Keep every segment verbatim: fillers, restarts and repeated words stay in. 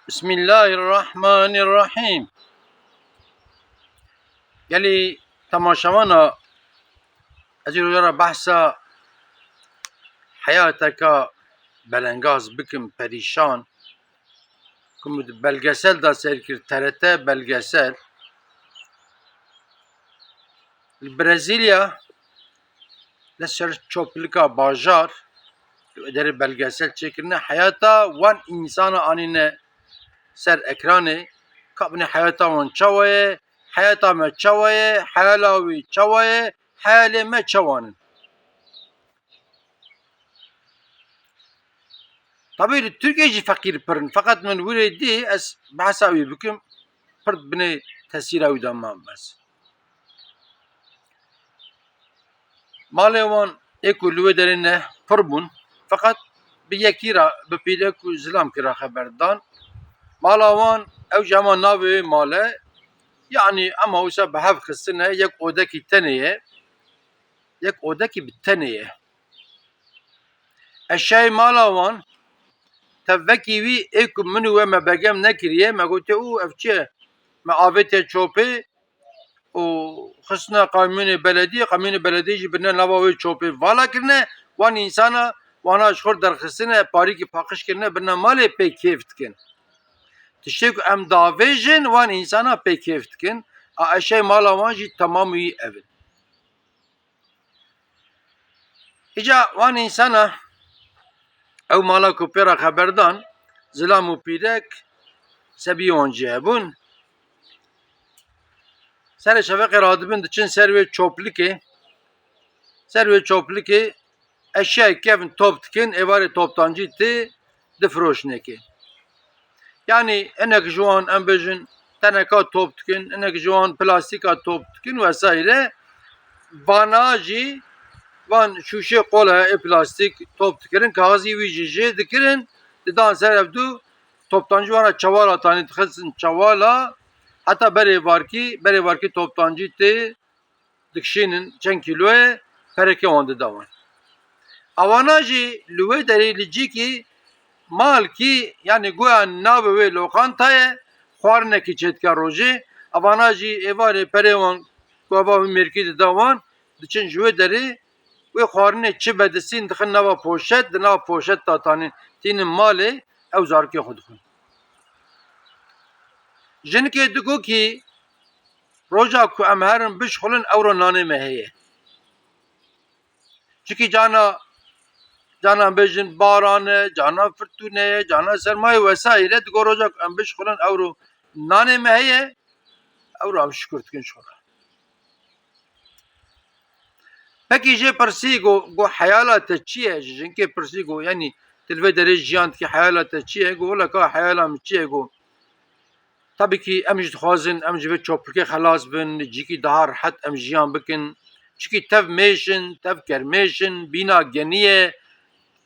Bismillahirrahmanirrahim. Gelî temaşevana, ez ê roja re behsa heyateka belengaz bikim, perîşan. Ku min di belgesel de ser kir, T R T belgesel. Li Brezîlya li ser çoplika bajar, li derê belgesel çêkirine, heyata wan însana anîne ser ekranê, ka binê heyata wan çawa ye, heyata me çawa ye, heyala wî çawa ye, heyalê me çawan in. Tabî li Tirkiyê jî feqîr pir in, feqet min wîrê dî ez behsa wî bikim, pir binê tesîra wî de mam bes. Malê wan ê ku li wê derê ne pir bûn, feqet bi yekî re, bi pîrek û zilamkî re xeber dan. Mala wan ew jî hema navê wê male, yanî ema wisa bi hev xistine, yek odekî tenê ye, yek odekî bi tenê ye. Eşyayê mala wan, tevvekî wî ê ku min û we me begem nekiriye, me gotiye, û ev çi ye? Me avêtiye çopê û xistine kamyonê belediyê, kamyonê belediyê jî birine nava wê çopê vala kirine, wan însana wana ji xwe derxistine, parîkî paqij kirine, birine malê pê kêf dikin. Tiştê ku em davêjin, wan însana pê kêf dikin. A eşyayê mala wan jî temam wî ev in. Îca wan însana ew mala ku pê re xeber dan, zilam û pîrek, sebiyê wan jî hebûn. Serê şeveqê radibin, diçin ser wê çoplikê, ser wê çoplikê eşyayê kevin top dikin, êvarê toptancî tê difiroşinekê. Yanî hinek ji wan, em bêjin, teneka top dikin, hinek ji wan plastîka top dikin wesayre. Vana jî, van şûşê qolaya ê plastîk top dikirin, kaxizî wî jî jê dikirin, didan ser ev du toptancî, wana çewala tanî dixistin çewala, heta berê varkî, berê varkî toptancî tê dikişînin, çend kîloyê, perekê wan dida wan. Ewana jî li wê derê li cîkî malkî, yanî goya navê wê lokanta ye, xwarinekî çêdike rojê. Evana jî êvarê perê wan ku eva wî mêrkî dida wan, diçin ji wê derê wê xwarinê çi bedisîn dixin nava poşet, di nav poşet de tanî tînin malê, ew zarokê xwe dixwin. Jinikê digo kî roja ku em herin bişxulin, ewro nanê me heye. Çikî cana, cana bêjin baran e, cana firtûne ye, cana sermayê wesayîr e, digo roja ku em bişxulin, ewro nanê me heye, ewro em şikir dikin ji xwe re. Pekî jê pirsî, go, go heyala te çi ye? Ji jinkê pirsî, go, yanî tu li vê derê jiyan dikî, heyala te çi ye? Go, wela ka heyala min çi ye? Go, tabî kî em jî dixwazin em ji vê çoplikê xelas bin, cîkî daha rehet em jiyan bikin. Çikî tev mêş in, tev kermêş in, bîna genî ye.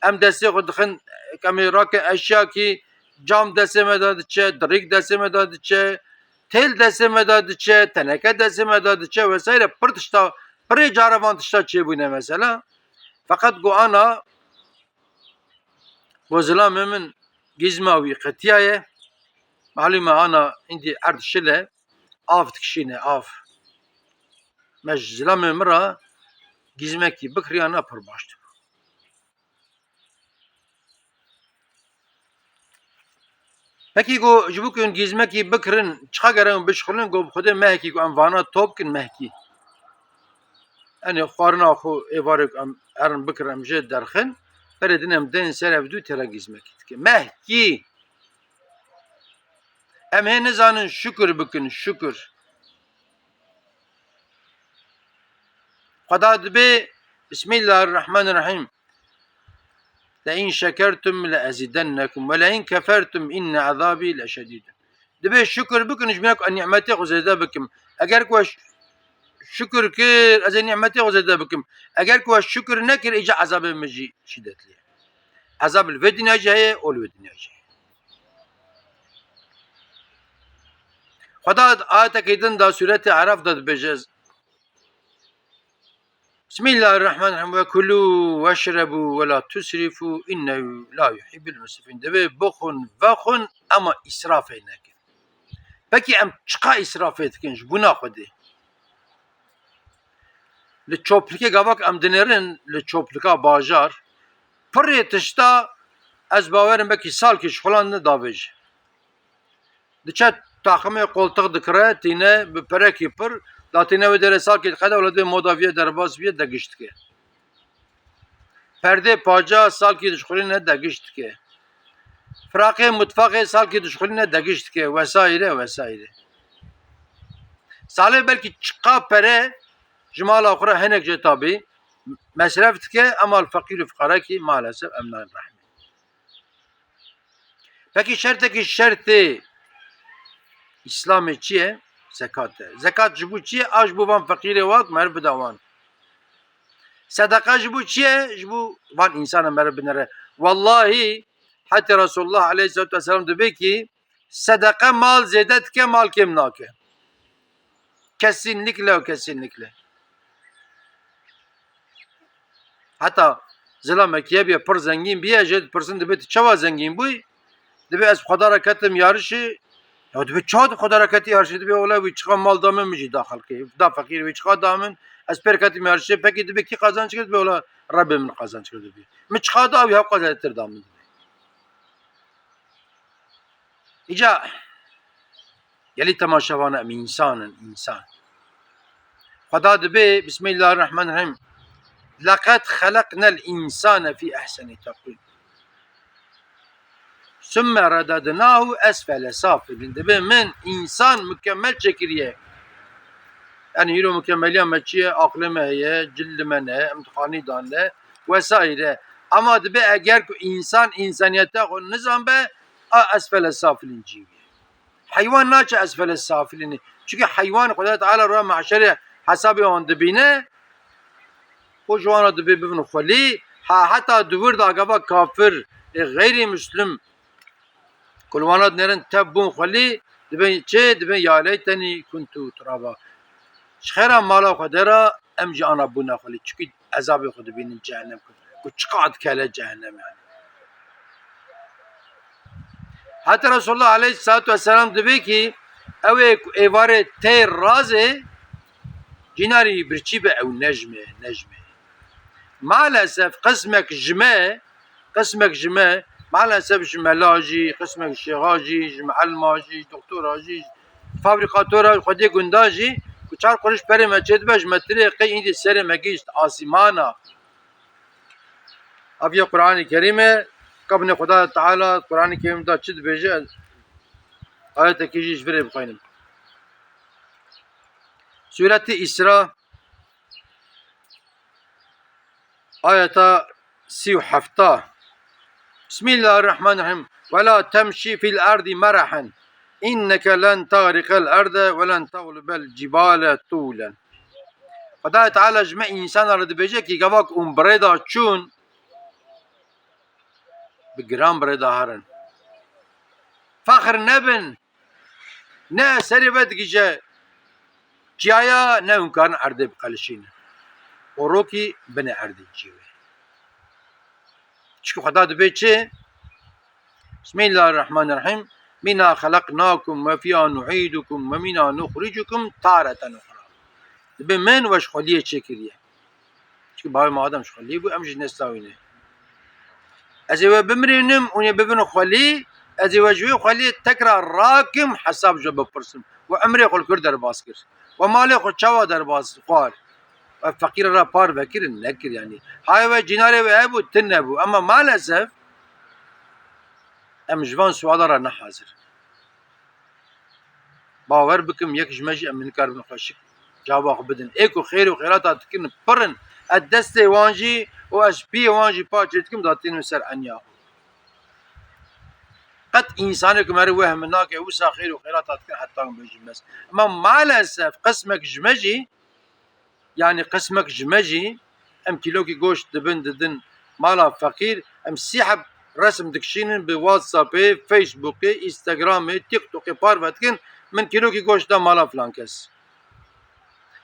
Em destê xwe dixin, em ê rake eşya kî cam destê me de diçe, dirîk destê me de diçe, têl destê me de diçe, teneke destê me de diçe vesaire, pir tişta, pirê cara van tişta çêbûne mesela. Feqet go ana, go zilamê min gîzma wî qetiyaye. Malûm e ana îndî erd şil e, av dikişîne, av. Me ji zilamê min re gîzmekî bikiriya, na pir baş dibû. Pekî go ji bo ku hûn gîzmekî bikirin, çiqa gere hûn bişixulin, go bi Xwedê mehekî ku em vana top kin mehkî. Enê xwarina xwe êvarê ku em erin bikirin, em jê derxin, berê din em deyn ser ev dû têra gîzmekî dikin. Mehkî! Em hê nizanin şukir bikin, şukir. Xweda dibê, Bismillahirrahmanirrahim. Le in şekertum le ezidennekum ve le in kefertum inne azabî leşedîd. Dibê şukir bikin, ji bîna ku ez nîmetê xwe zêde bikim. Eger ku we ş-, şukir kir, ez ê nîmetê xwe zêde bikim. Eger ku we şukir nekir, îca ezabê min jî şîdetli ye. Ezab li vê dinya jî heye û li wê dinya jî heye. Xweda ayetekê din de, sûretê Eraf de dibêje, Bismillahirrahmanirrahim. Ve kulû veşrebû ve la tusrifû innehu la yuhibbul musrifîn. Divê bixwin, vexwin, Ema îsrafê nekin. Pekî em çiqa îsrafê dikin ji bona Xwedê? Li çoplikê gavak em dinêrin, li çoplika bajar, pirê tişta ez bawerim belkî salkî ji xulan nedavêje. Diçe taximê qoltix dikire, tîne bi perekî pir, datîne wê derê salkî diqede, wele dê moda viye derbas viye, degiş dike. Perdê paca salkî dişxulîne, degiş dike. Firaqê mutfaxê salkî dişxulîne, degiş dike, wesaîre, wesaîre. Salê belkî çiqa pere ji mala xwe re hinek jê tabî mesref dike, ema li feqîr û fiqarekî maalesef em nayên rehmê. Pekî şertekî şertê Îslamê çi ye? Zekat e. Zekat ji bo çi ye? A ji bo van feqîrê wak meriv bida wan. Sedeqa ji bo çi ye? Ji bo van însana meriv binere. Wallahî hetê Resulullah aleyhissalatu vesselam dibê ki sedeqe mal zêde dike, mal kêm nake. Kesinlikle û kesinlikle. Heta zilamekî hebiye pir zengîn biye, jê dipirsin, dibê tu çawa zengîn bûyî? Dibê ez bi xwe da re ketim yarişê. Ya dibê çawa tu bi xwe da re ketî yarişê? Dibê wele wî çiqa mal da min, min jî da xelkê. Da feqîr, wî çiqa da min, ez pêr ketim yarişê. Pekî dibê kî qazanç kir? Dibê wele Rebbê min qazanç kir dibê. Min çiqa da, wî hev qazantir da min dibê. Îca gelî temaşevana em însan in, însan. Xweda dibê, Bismillahirrahmanirrahîm, "Leqed xeleqnel însane fî ehsenî teqwîm. Summe redednahu esfele safilîn." Dibê min însan mukemmel çêkiriye. Yani hîro mukemmeliya me çi ye? Aqlê me heye, cildê me ne, em dixanî dan ne, wesaîre. Ama dibê eger ku însan însaniyeta xwe nizan be, a esfele safilîn cî bî. Heywan naçe esfele safilînê. Çunke heywan Xwedê Teala roja mehşerê hesabê wan dibîne û ji wan re dibê bibin xwelî. Ha, heta di wir de gava kafir, ê xeyrî muslim, ku li wana dinêrin tev bûn xwelî, dibên çi? Dibên ya leytenî kuntu turaba. Ji xêra mala Xwedê re em jî ana bûne xwelî. Çunke ezabê xwe dibînin cehennem ku, ku çiqad kele cehennem yani. Heta Resulullah aleyhissalatu vesselam dibê ki ew ê ku êvarê tê razê cînarî birçî be ew nejmê, nejmê. Maalesef qismek ji me, qismek ji me, maalesef ji mela jî, qismek ji şêxa jî, ji muellima jî, ji doktora jî, ji fabrîkatora, xwedê gunda jî, ku çar quriş perê me çêdibe, ji me tirê qey îndî serê me gihîşt asîmana. Ev ya Qur'anê Kerîm e, kabinê Xweda Teala Qur'anê Kerîm da çi dibêje, ez ayetekî jî ji virê bixwînim. Sûretê Îsra, ayeta sî û hefta. Bismillahirrahmanirrahîm. "Ve la temşî fil erdî merahen. İnneke len tagriqel erde ve len taglubel cibale tûlen." Xwedayê Teala ji me însanan re dibêje ki gava ku hûn bi rê de çûn, bi giran bi rê de herin. Fexr nebin. Ne serê ve digije çiyaya, ne hûn karin erdê biqelişînin. Û rokî binê erdê cî wê. Çunke Xweda dibê çi? Bismillahirrahmanirrahîm. "Minha xelaqnakum ve fiha nu'idukum ve minha nuxricukum tareten uxra." Dibê min we ji xweliyê çêkiriye. Çunke bavê me Adem ji xweliyê bû, em jî nesla wî ne. Ez ê we bimirînim, hûn ê bibin xwelî, ez ê we ji wê xweliyê tekrar rakim, hesab ji we bipirsim. We emrê xwe li kur derbas kir? We malê xwe çawa derbas xwar? We feqîra re par vekirin, nekir yanî. Hayê we cînarê we hebû, tu nebû. Ema maalesef em ji van suala re ne hazir. Bawer bikim, yek ji me jî em nikaribin xweşik cewaba xwe bidin. Ê ku xêr û xêrata dikin pir in. Ez destê wan jî û ez piyê wan jî paçê dikim, datînim ser eniya xwe. Qet însanê ku meriv wehm nake, wisa xêr û xêrata dikin heta hûn bêjin bes. Ema maalesef qismek ji me jî, yanî qismek ji me jî, em kîlokî goşt dibin, didin mala feqîr, em sî heb resim dikişînin bi WhatsAppê, Facebookê, Instagramê, TikTokê parve dikin, min kîlokî goşt da mala filan kes.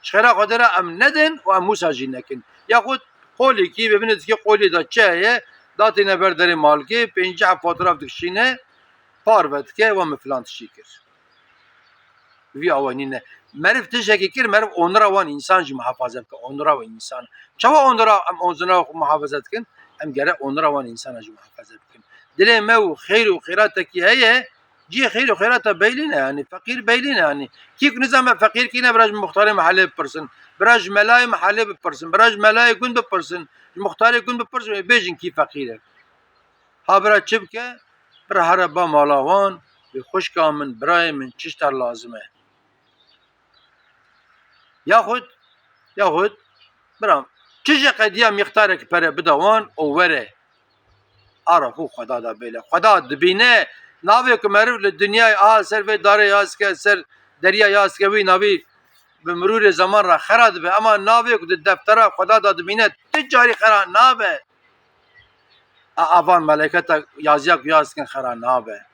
Ji xêra Xwedê re em nedin û em wisa jî nekin. Yaxud qolekî, bibîne dikê qolê de çi heye, datîne ber derê malkê, pêncî heb fotoğraf dikişîne, parve dike, wa min filan tiştî kir. Vî awa nîne. Meriv tiştekî kir, meriv onura wan însan jî muhafaze bike. Onura wan însan. Çawa onura, em onura xwe muhafaze dikin? Em gere onura wan însana jî muhafaze bikin. Dilê me û xeyr û xêratekî heye, cihê xeyr û xêrata beylî ne, yanî feqîr beylî ne, yanî. Kî ku nizane feqîr kî ne, bira ji muxtarê mehelê bipirsin. Bira ji melayê mehelê bipirsin. Bira ji melayê gund bipirsin. Ji muxtarê gund bipirsin, bêjin kî feqîr e. Ha bira çi bike? Bira here ba mala wan, bê xwişka min, birayê min, çi ji te lazim e? Yaxud, yaxud, bira, çi ji qediya mîqdarek pere bida wan û were. Ara xwe Xweda da bêle. Xweda dibîne, navê ku meriv li dinyayê a ser vê darê ya dike, ser derya ya dike, wî navî bi mirûrê zeman re xera dibe. Ema navê ku di deftera Xweda da dibîne, ti carî xera nabe. A, avan meleketa yaziya ku yaz dikin xera nabe.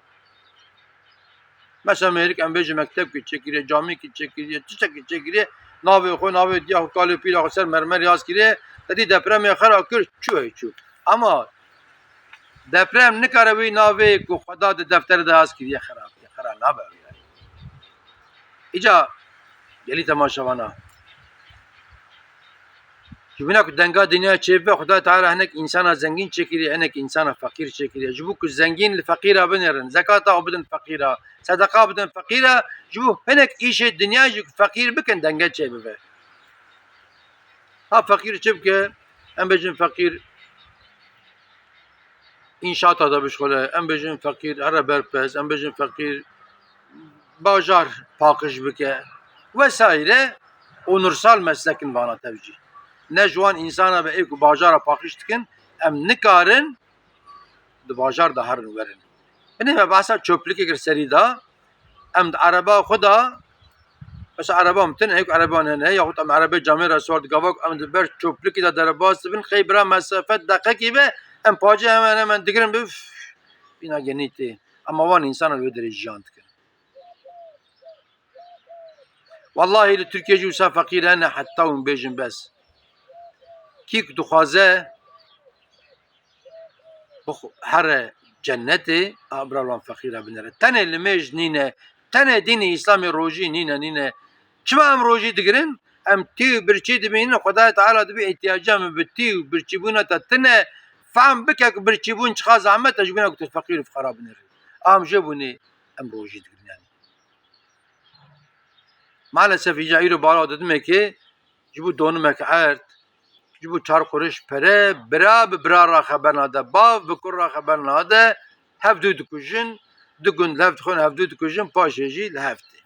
Mesela mêrik em bêjin mektebkî çêkiriye, camîkî çêkiriye, tiştekî çêkiriye, navê xwe, navê diya xwe, kalê pîra xwe ser mermer yaz kiriye, te dî depremê xera kir, çû hey çû. Ama deprem nikare wî navê ku Xweda di defterê de yaz kiriye xera bike, xera nabe. Îca gelî temaşevana. Ji bîna ku denga dinya çêbibe, Xuda Teala hinek însana zengîn çêkiriye, hinek însana feqîr çêkiriye. Ji bo ku zengîn li feqîra binêrin, zekata xwe bidin feqîra, sedeqa bidin feqîra, ji bo hinek îşê dinya jî ku feqîr bikin, denge çêbibe. Ha feqîr çi bike? Em bêjin feqîr înşaata de bişxule, em bêjin feqîr here berpez, em bêjin feqîr bajar paqij bike vesaire, onursal meslek in vana tev jî. Ne ji wan însana be ê ku bajara paqij dikin, em nikarin di bajar de herin werin. Binê me behsa çöplükê kir serî de, em di ereba xwe de, mesela ereba min tune, hêk ereba hene, yaxut em erebê camê re siwar di gava ku em di ber çöplükê de derebas dibin, xey bira mesafe deqekî be, em pacê hemen hemen digirin bi, üf, bîna genî tê. Ema wan însanan wê derê jiyan dikin. Wallahî li Tirkiye jî wisa feqîr hene heta hûn bêjin bes. Kî ku dixwaze bixw-, here cennetê, a bira wan feqîra binêre. Tenê limêj nîne, tenê dînê Îslamê rojî nîne, nîne. Çima em rojî digirin? Em tî û birçî dibînin, Xwedayê Teala dibê îhtiyacê min bi tî û birçîbûna te tune, fehm bike ku birçîbûn çiqa zehmet e, ji bîna ku tu feqîr û fiqara binêrî. Em jê bûnê em rojî digirin yanî. Maalesef îca îro bala didimekê ji bo donimek erd, ji bo çar qurîş pere, bira bi bira re xeber nade, bav bi kur re xeber nade, hevdû dikujin, du gund li hev dixwin, hevdû dikujin, paşê jî li hev tê.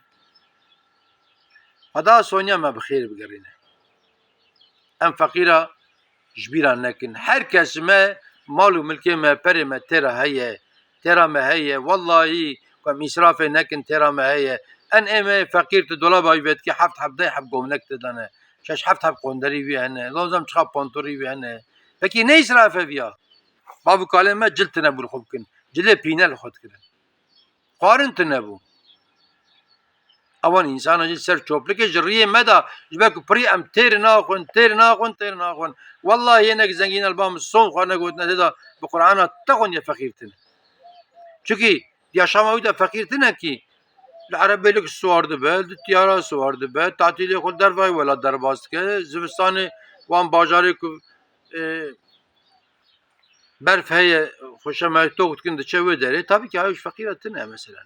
Xweda sonya me bi xêr bigerîne. Em feqîra ji bîra nekin. Her kes ji me mal û milkê me, perê me têra heye. Têra me heye. Wellahî ku em îsrafê nekin, têra me heye. En ê me feqîr tu dolaba wî vedikî heft heb deh heb gomnek te dane. Şeş heft heb qonderî wî hene. Lozem çiqa pantorî wî hene. Pekî ne îsraf e viya? Bav û kalên me cil tine bû li xwe bikin. Cilê pîne li xwe dikirin. Xwarin tune bû. Ewan însana jî ser çoplikê ji riyê me de, ji ber ku pirî em têr naxwin, têr naxwin, têr naxwin. Wellahî hinek zengîn el ba min son xwe negotine tê de bi Qur'ana te xweniye feqîr tune. Çunkî yaşama wî de feqîr tune kî li erebeylik siwar dibe, li tiyara siwar dibe, tatîlê xwe dervayê welat derbas dike, zivistanê wan bajarê ku, e, berf heye, xweşe me tok dikin diçe wê derê, tabî ki ew ji feqîra tune mesela.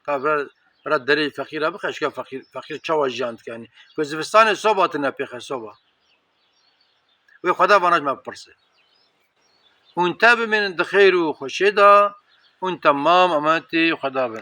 Ka bira, bira derê feqîra bixe, şika feqîr, feqîr çawa jiyan dike yanî. Ku zivistanê soba tune pêxe soba. Wê Xweda vana ji me bipirse. Hûn te bimînin di xêr û xweşê de, hûn temam emanetî Xweda bin.